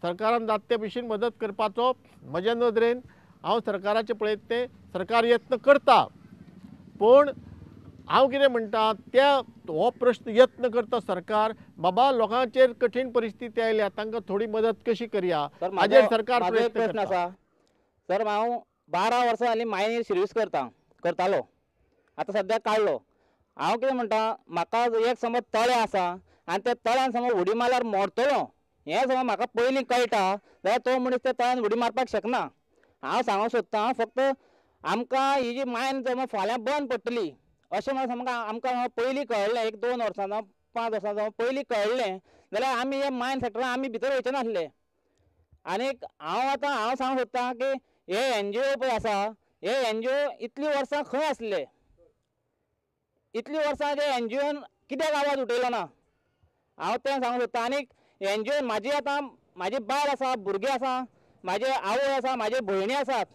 सरकारान जाता ते भशेन मदत करपाचो म्हज्या नदरेन हांव सरकाराचें पळयत तें सरकार यत्न करता. पूण हांव कितें म्हणटा त्या हो प्रश्न यत्न करता सरकार बाबा लोकांचेर कठीण परिस्थिती आयल्या तांकां थोडी मदत कशी करया हाजेर सरकार प्रयत्न आसा. सर हांव 12 वर्सां जालीं मायनीर सर्वीस करतालो, आतां सद्याक काडलो. हांव कितें म्हणटा, म्हाका एक समज तळें आसा आनी त्या तळ्यान समज उडी मारल्यार मरतलो हें समज म्हाका पयलीं कळटा जाल्यार तो मनीस त्या तळ्यान उडी मारपाक शकना. हांव सांगूंक सोदतां फक्त आमकां ही जी मायन समज फाल्यां बंद पडटली अशें म्हणून समज आमकां पयलीं कळ्ळें, 1-2 वर्सां जावं 5 वर्सां जावं पयलीं कळ्ळें जाल्यार आमी हे मायन सेक्टरान आमी भितर वयचे नासले. आनीक हांव आतां हांव सांगूंक सोदतां की हे एनजीओ पळय आसा, हे एनजीओ इतलीं वर्सां खंय आसले, इतलीं वर्सां ते एनजीओन कित्याक आवाज उठयलो ना, हांव तें सांगूंक सोदतां. आनीक एनजीओन म्हाजी आतां म्हाजी बायल आसा, भुरगीं आसा, म्हाजे आवय आसा, म्हाजे भयणी आसात,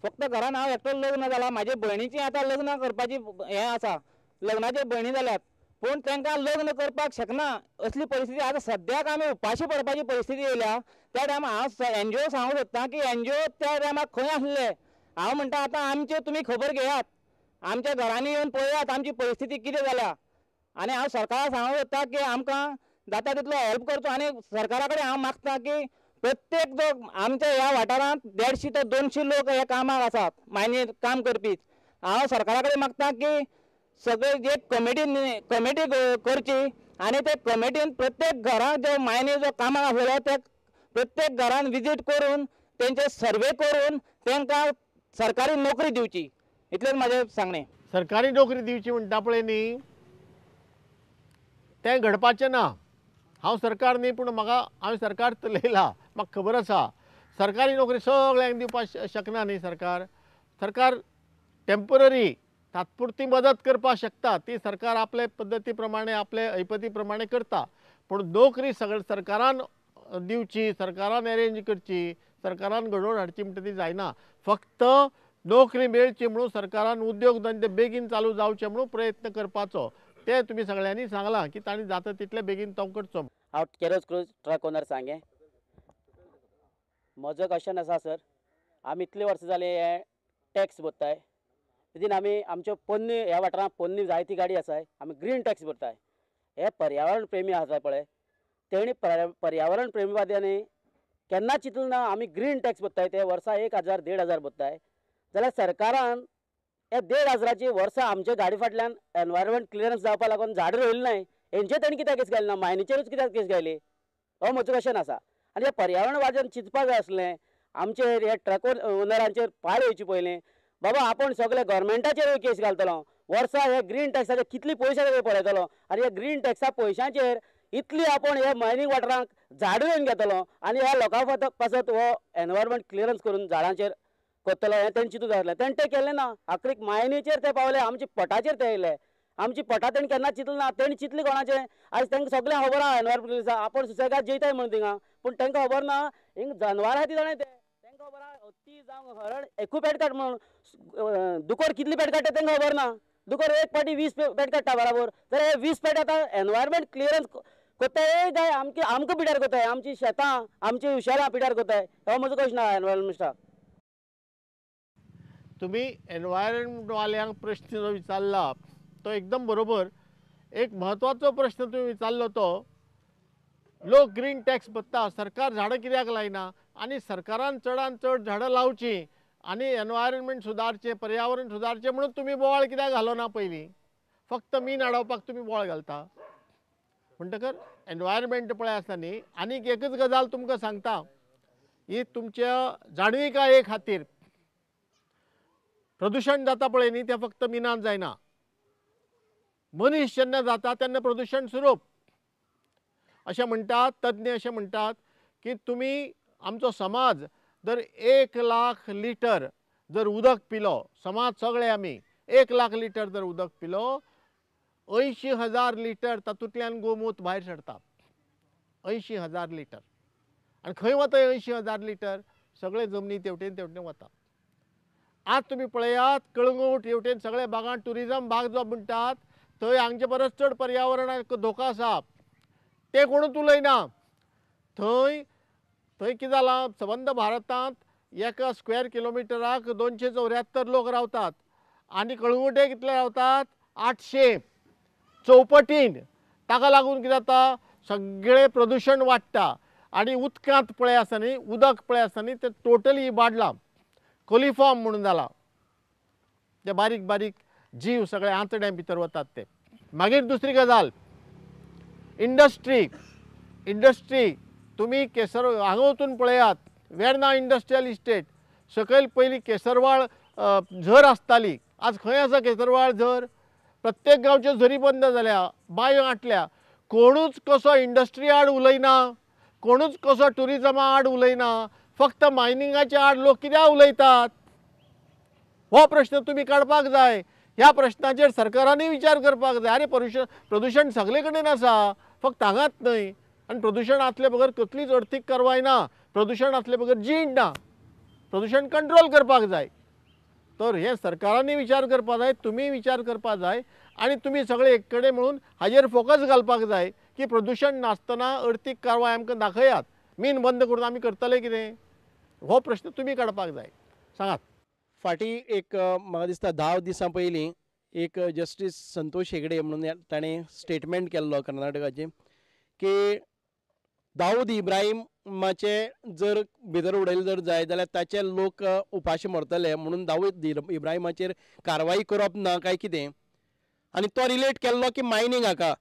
फक्त घरान हांव एकटो लग्न जाला, म्हाजे भयणीची आतां लग्न करपाची हें आसा, लग्नाचे भयणी जाल्यात पूण तांकां लग्न करपाक शकना असली परिस्थिती आतां सद्याक आमी उपाशी पडपाची परिस्थिती येयल्या. त्या टायमार हांव एनजीओ सांगूंक सोदतां की एनजीओ त्या टायमार खंय आसले. हांव म्हणटा आतां आमच्यो तुमी खबर घेयात, आमच्या घरांनी येवन पळयात आमची परिस्थिती कितें जाल्या. आनी हांव सरकाराक सांगूंक सोदतां की आमकां जाता तितलो हेल्प करचो. आनी सरकारा कडेन हांव मागता की प्रत्येक जो आमच्या ह्या वाठारांत 150 ते 200 लोक हे कामाक आसात मायनीर काम करपी, हांव सरकारा कडेन मागता की सगळे एक कमिटी करची आनी ते कमिटीन प्रत्येक घरांत जो मायनीर जो कामाक आसलेलो ते प्रत्येक घरान विजीट करून तेंचे सर्वे करून तांकां सरकारी नोकरी दिवची, इतलेंच म्हाजें सांगणें. सरकारी नोकरी दिवची म्हणटा पळय न्ही, तें घडपाचें ना. हांव सरकार न्ही पूण म्हाका हांवें सरकार चलयला, म्हाका खबर आसा सरकारी नोकरी सगळ्यांक दिवपाक शकना न्ही सरकार. सरकार टेम्पररी तात्पुरती मदत करपाक शकता, ती सरकार आपले पद्दती प्रमाणे आपले ऐपती प्रमाणे करता. पूण नोकरी सगळे सरकारान दिवची, सरकारान एरेंज करची, सरकारान घडोवन हाडची म्हणटा ती जायना. फक्त नोकरी मेळची म्हणून सरकारान उद्योग धंदे बेगीन चालू जावचे म्हणून प्रयत्न करपाचो, ते तुमी सगळ्यांनी सांगलां की तांणी जाता तितले बेगीन तो करचो. हांव केरोज क्रूज ट्रक ओनर सांगें. म्हजो क्वेश्चन आसा सर, आमी इतले वर्सां जाली हे टॅक्स भरताय, तितून आमी आमच्यो पोन्नी ह्या वाठारांत पोन्नी जायती गाडी आसाय, आमी ग्रीन टॅक्स भरताय. हे पर्यावरण प्रेमी आसा पळय तेणी पर्यावरण प्रेमीवाद्यांनी केन्ना चिंतलें ना आमी ग्रीन टॅक्स भरताय ते वर्सा 1000 1500 भरताय, जाल्यार सरकारान हे 1500 वर्सां आमच्या गाडी फाटल्यान एनवायरमेंट क्लियरन्स जावपा लागून झाडां रोयलीं नाय, हेंचेर तेणी कित्याक केस घाली ना, मायनीचेरूच कित्याक केस घाली, हो म्हजो क्वेश्चन आसा. आनी हे पर्यावरणवाद्यान चिंतपाक जाय आसलें, आमचेर हे ट्रक ओनरांचेर पाड येवची पयलीं, बाबा आपूण सगळे गव्हर्मेंटाचेर केस घालतलो, वर्सा हे ग्रीन टॅक्साचे कितली पयशे पळयतलो आनी हे ग्रीन टॅक्सा पयशांचेर इतली आपूण हे मायनींग वाठारांक झाडां रोवन घेतलो आनी ह्या लोकां पासत हो एनवायरमेंट क्लियरन्स करून झाडांचेर करतलो हें तेणें चिंतूंक जाय आसलें. तेणें तें केलें ना, आखरीक मायनीचेर ते पावले, आमच्या पोटाचेर ते येयले, आमची पोटां तेणें केन्ना चिंतलें ना. तेणें चिंतलें कोणाचें, आयज तांकां सगळें खबर आहा एनवायरमेंट आपूण सुसेगाद जेयताय म्हणून थिंगा, पूण तांकां खबर ना हिंग जनवरां आहा ती जाणां ते, तांकां खबर आहा हत्ती जावं हरण एकूय पेट काड म्हणून, दुकोर कितली पेट काडटा तांकां खबर ना, दुकोर एक पाटी 20 पेट काडटा बराबर, जाल्यार हे 20 पेट आतां एनवायरमेंट क्लियरन्स कोत्ताय काय आमची आमकां पिड्यार कोत्ताय, आमची शेतां आमची हुशारां पिड्यार कोत्ताय, हो म्हजो क्वेश्चन आहा एनवायरमेंटाक. तुमी एनवायरमेंटवाल्यांक प्रश्न जो विचारला तो एकदम बरोबर. एक म्हत्वाचो प्रश्न तुमी विचारलो तो लोक ग्रीन टॅक्स भरता, सरकार झाडां कित्याक लायना आनी सरकारान चडान चड झाडां लावचीं आनी एनवायरमेंट सुदारचें, पर्यावरण सुदारचें म्हणून तुमी बोवाळ कित्याक घालो ना पयलीं, फक्त मीन आडोवपाक तुमी बोवाळ घालता. म्हणटकर एनवायरमेंट पळय आसता न्ही. आनीक एकच गजाल तुमकां सांगता, ही तुमच्या जाणविकाये खातीर, प्रदूशण जाता पळय न्ही तें फक्त मिनान जायना, मनीस जेन्ना जाता तेन्ना प्रदूशण सुरूप. अशें म्हणटात तज्ञ, अशें म्हणटात की तुमी आमचो समाज जर 1 लाख लिटर जर उदक पिलो, समाज सगळे आमी 1 लाख लिटर जर उदक पिलो, 80,000 लिटर तातूंतल्यान गोमूत भायर सरता, 80,000 लिटर. आनी खंय वता 80,000 लिटर? सगळे जमनी तेवटेन तेवटेन वता. आज तुमी पळयात कळंगूट हेवटेन सगळे बागान ट्युरिजम बाग जो म्हणटात थंय हांगचे परस चड पर्यावरणाक धोको आसा, ते कोणूच उलयना. थंय थंय कितें जालां, सबंद भारतांत एका स्क्वेअर किलोमिटराक 274 लोक रावतात आनी कळंगूटे कितले रावतात, 800, चौपटीन. ताका लागून कितें जाता, सगळें प्रदुशण वाडटा आनी उदकांत पळय आसा न्ही, उदक पळय आसा न्ही, तें टोटली इबाडलां. कोलिफॉर्म म्हणून जालां, ते बारीक बारीक जीव सगळे आंतड्यां भितर वतात ते. मागीर दुसरी गजाल, इंडस्ट्री. इंडस्ट्री तुमी केसर हांगा वचून पळयात, वेर्ना इंडस्ट्रियल इस्टेट सकयल पयलीं केसरवाळ झर आसताली, आज खंय आसा केसरवाळ झर? प्रत्येक गांवच्यो झरी बंद जाल्या, बांयो आटल्या. कोणूच कसो इंडस्ट्री आड उलयना, कोणूच कसो ट्युरिजमा आड उलयना, फक्त मायनिंगाच्या आड लोक कित्याक उलयतात? हो प्रश्न तुमी काडपाक जाय. ह्या प्रश्नाचेर सरकारानूय विचार करपाक जाय. आरे प्रदुशण सगळे कडेन आसा, फक्त हांगाच न्हय. आनी प्रदुशण आसले बगर कसलीच अर्थीक कारवाय ना, प्रदुशण आसले बगर जीण ना. प्रदुशण कंट्रोल करपाक जाय. तर हें सरकारानूय विचार करपाक जाय, तुमीय विचार करपाक जाय आनी तुमी सगळे एक कडेन म्हणून हाजेर फोकस घालपाक जाय की प्रदुशण नासतना अर्थीक कारवाय आमकां दाखयात. मीन बंद करून आमी करतले कितें, हो प्रश्न तुमी काडपाक जाय. सांगात. फाटीं एक म्हाका दिसता 10 दिसां पयलीं एक जस्टीस संतोष हेगडे म्हणून ताणें स्टेटमेंट केल्लो कर्नाटकाचें की दाऊद इब्राहिमाचे जर भितर उडयले जर जाय जाल्यार ताचे लोक उपाशी मरतले म्हणून दाऊद इब्राहिमाचेर कारवाई करप ना काय कितें, आनी तो रिलेट केल्लो की मायनींग हाका.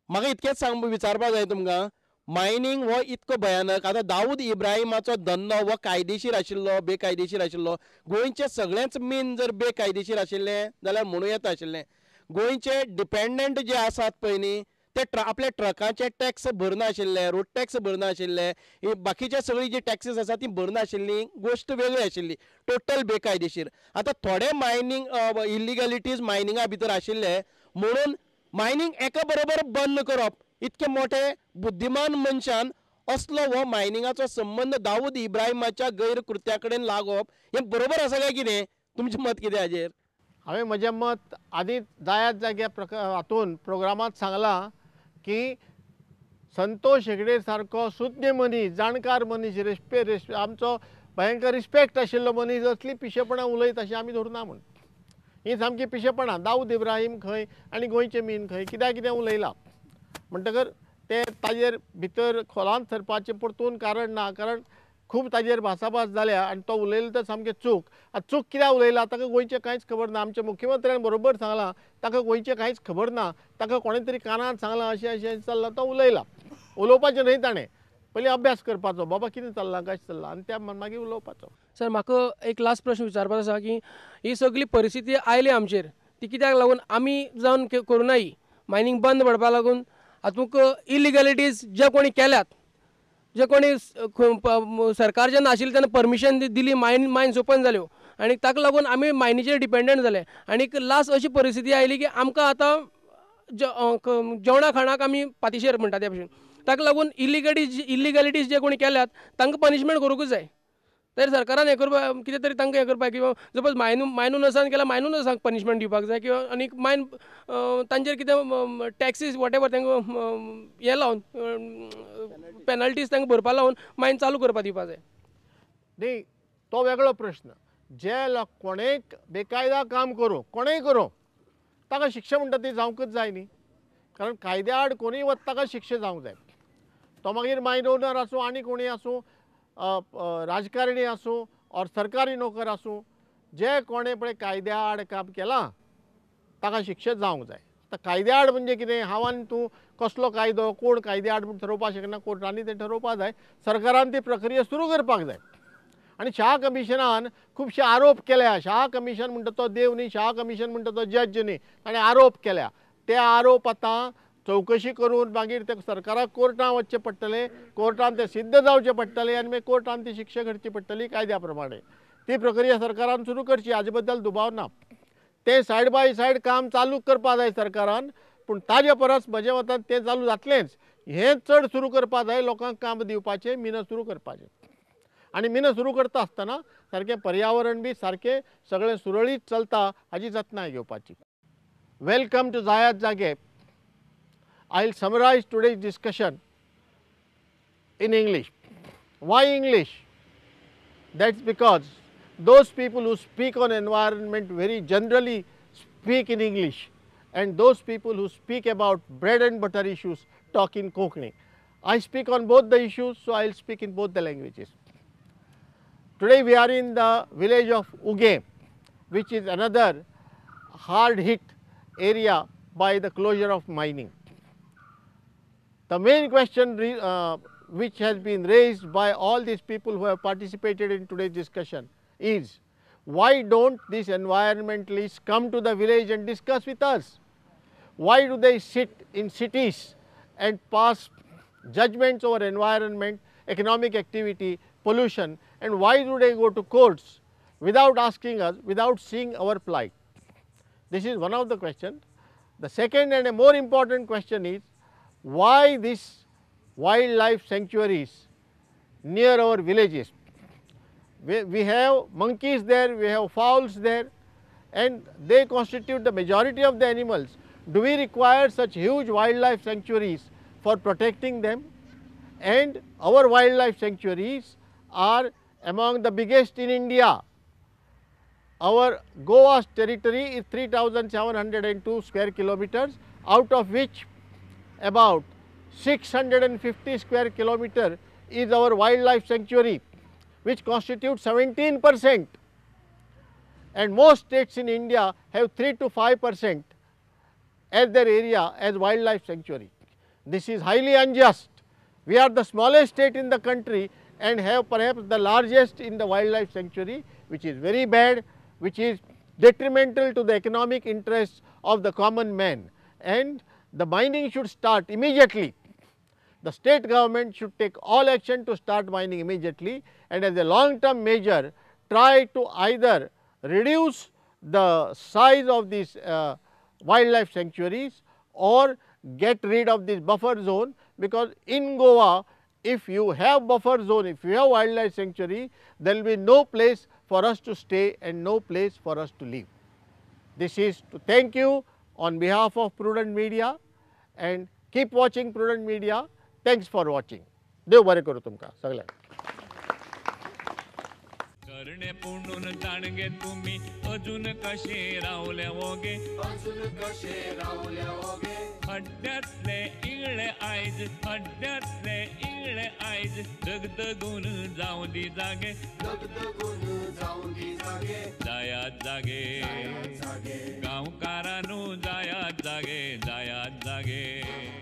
म्हाका इतकेंच सांग विचारपाक जाय तुमकां, मायनींग हो इतको भयानक. आतां दाऊद इब्राहिमाचो धंदो हो कायदेशीर आशिल्लो, बेकायदेशीर आशिल्लो? गोंयचे सगळेंच मीन जर बेकायदेशीर आशिल्लें जाल्यार म्हणूं येता आशिल्लें. गोंयचे डिपेंडंट जे आसात पळय न्ही, ते आपल्या ट्रकाचे टॅक्स भरनाशिल्ले, रोड टॅक्स भरनाशिल्ले, बाकीचे सगळी जी टॅक्सीस आसा ती भरनाशिल्ली, गोश्ट वेगळी आशिल्ली, टोटल बेकायदेशीर. आतां थोडे मायनींग इलिगलिटीज मायनिंगा भितर आशिल्ले म्हणून मायनींग एका बरोबर बंद करप, इतके मोठे बुद्धिमान मनशान असलो हो मायनिंगाचो संबंद दाऊद इब्राहिमाच्या गैरकृत्या कडेन लागप हें बरोबर आसा काय कितें? तुमचें मत कितें हाजेर? हांवें म्हजें मत आदींच जायात जाग्या हातून प्रोग्रामांत सांगलां की संतोष हेगडे सारको सुज्ञ मनीस, जाणकार मनीस, आमचो भयंकर रिस्पेक्ट आशिल्लो मनीस असली पिशेपणां उलयत अशें आमी धरुना म्हूण. ही सामकी पिशेपणां. दाऊद इब्राहीम खंय आनी गोंयचें मीन खंय, कित्याक कितें उलयलां. म्हणटकर तें ताजेर भितर खोलांत सरपाचें परतून कारण ना, कारण खूब ताजेर भासाभास जाल्या आनी तो उलयलो तर सामकें चूक. आतां चूक कित्याक उलयला, ताका गोंयचें कांयच खबर ना. आमच्या मुख्यमंत्र्यान बरोबर सांगलां ताका गोंयचें कांयच खबर ना, ताका कोणें तरी कानार सांगलां अशें अशें चल्लां, तो उलयला. उलोवपाचें न्हय ताणें, पयलीं अभ्यास करपाचो, बाबा कितें चल्लां कशें चल्लां आनी त्या मागीर उलोवपाचो. सर म्हाका एक लास्ट प्रश्न विचारपाचो आसा की ही सगळी परिस्थिती आयली आमचेर ती कित्याक लागून आमी जावन करुनाय मायनींग बंद पडपाक लागून हातूंत इलिगलिटीज जे कोणी केल्यात, जे कोणी सरकार जेन्ना आशिल्लें तेन्ना परमिशन दिली, मायन्स ओपन जाल्यो आनी ताका लागून आमी मायनीचेर डिपेंडंट जाले आनी लास्ट अशी परिस्थिती आयली की आमकां आतां जेवणा खाणाक आमी पातिशेर म्हणटा त्या भशेन. ताका लागून इलिगलिटीज जे कोणी केल्यात तांकां पनिशमेंट करूंकूच जाय. तर सरकारान हें करपाक कितें तरी तांकां हें करपाक किंवा सपोज मायनूनसान केल्यार मायनूनसाक पनिशमेंट दिवपाक जाय किंवा आनी मायन तांचेर कितें टॅक्सीस what ever तांकां हें लावन पेनल्टीज तांकां भरपा लावन मायन चालू करपाक दिवपाक जाय. न्ही, तो वेगळो प्रश्न. जे लोक कोणेक बेकायदा काम करूं, कोणेय करूं, ताका शिक्षा म्हणटा ती जावंकच जाय न्ही, कारण कायद्या आड कोणूय वता ताका शिक्षा जावंक जाय. तो मागीर मायन ओनर आसूं आनी कोणूय आसूं, राजकारणी आसूं और सरकारी नोकर आसूं, जे कोणें पळय कायद्या आड काम केलां ताका शिक्षा जावंक जाय. आतां कायद्या आड म्हणजे कितें, हांव आनी तूं कसलो कायदो, कोण कायद्या आड म्हूण ठरोवपाक शकना, कोर्टांनी तें ठरोवपाक जाय, सरकारान ती प्रक्रिया सुरू करपाक जाय. आनी शाह कमिशनान खुबशे आरोप केल्या. शाह कमिशन म्हणटा तो देव न्ही, शाह कमिशन म्हणटा तो जज न्ही, ताणें आरोप केल्या. ते आरोप आतां चवकशी करून मागीर ते सरकाराक कोर्टान वचचें पडटलें, कोर्टान तें सिद्ध जावचें पडटलें आनी मागीर कोर्टान ती शिक्षा करची पडटली कायद्या प्रमाणे. ती प्रक्रिया सरकारान सुरू करची, हाजे बद्दल दुबाव ना. तें सायड बाय सायड काम चालू करपाक जाय सरकारान, पूण ताजे परस म्हज्या मतान तें चालू जातलेंच. हें चड सुरू करपाक जाय, लोकांक काम दिवपाचें, मिनां सुरू करपाचें. आनी मिनां सुरू करता आसतना सारकें पर्यावरण बी सारकें सगळें सुरळीत चलता हाजी जतनाय घेवपाची. Welcome to जायात जागे. I will summarize today's discussion in English. Why English? That's because those people who speak on environment very generally speak in English, and those people who speak about bread and butter issues talk in Konkani. I speak on both the issues, so I will speak in both the languages. Today we are in the village of Uguem, which is another hard hit area by the closure of mining. The main question which has been raised by all these people who have participated in today's discussion is, why don't these environmentalists come to the village and discuss with us? Why do they sit in cities and pass judgments over environment, economic activity, pollution, and why do they go to courts without asking us, without seeing our plight? This is one of the questions. The second and a more important question is, why these wildlife sanctuaries near our villages? We have monkeys there, we have fowls there, and they constitute the majority of the animals. Do we require such huge wildlife sanctuaries for protecting them? And our wildlife sanctuaries are among the biggest in India. Our Goa's territory is 3,702 square kilometers, out of which about 650 square kilometer is our wildlife sanctuary, which constitutes 17%, and most states in India have 3 to 5% as their area as wildlife sanctuary. This is highly unjust. We are the smallest state in the country and have perhaps the largest in the wildlife sanctuary, which is very bad, which is detrimental to the economic interests of the common man. And the mining should start immediately. The state government should take all action to start mining immediately, and as a long term measure try to either reduce the size of these wildlife sanctuaries or get rid of this buffer zone, because in Goa, if you have buffer zone, if you have wildlife sanctuary, there will be no place for us to stay and no place for us to live. This is to thank you on behalf of Prudent Media, and keep watching Prudent Media. Thanks for watching. देव बरें करूं तुमकां सगळ्यांक. करणे पुणून जाणगे तुम्ही अजून कशे रावले ओगे, अजून कशे रावले ओगे, हड्ड्यातले इगळे आयज, हड्ड्यातले इगळे आयज, दगदगून जावं दी जागे, दगदगून जावं दी जागे, जायात जागे गांवकारानू, जायात जागे, जायात जागे.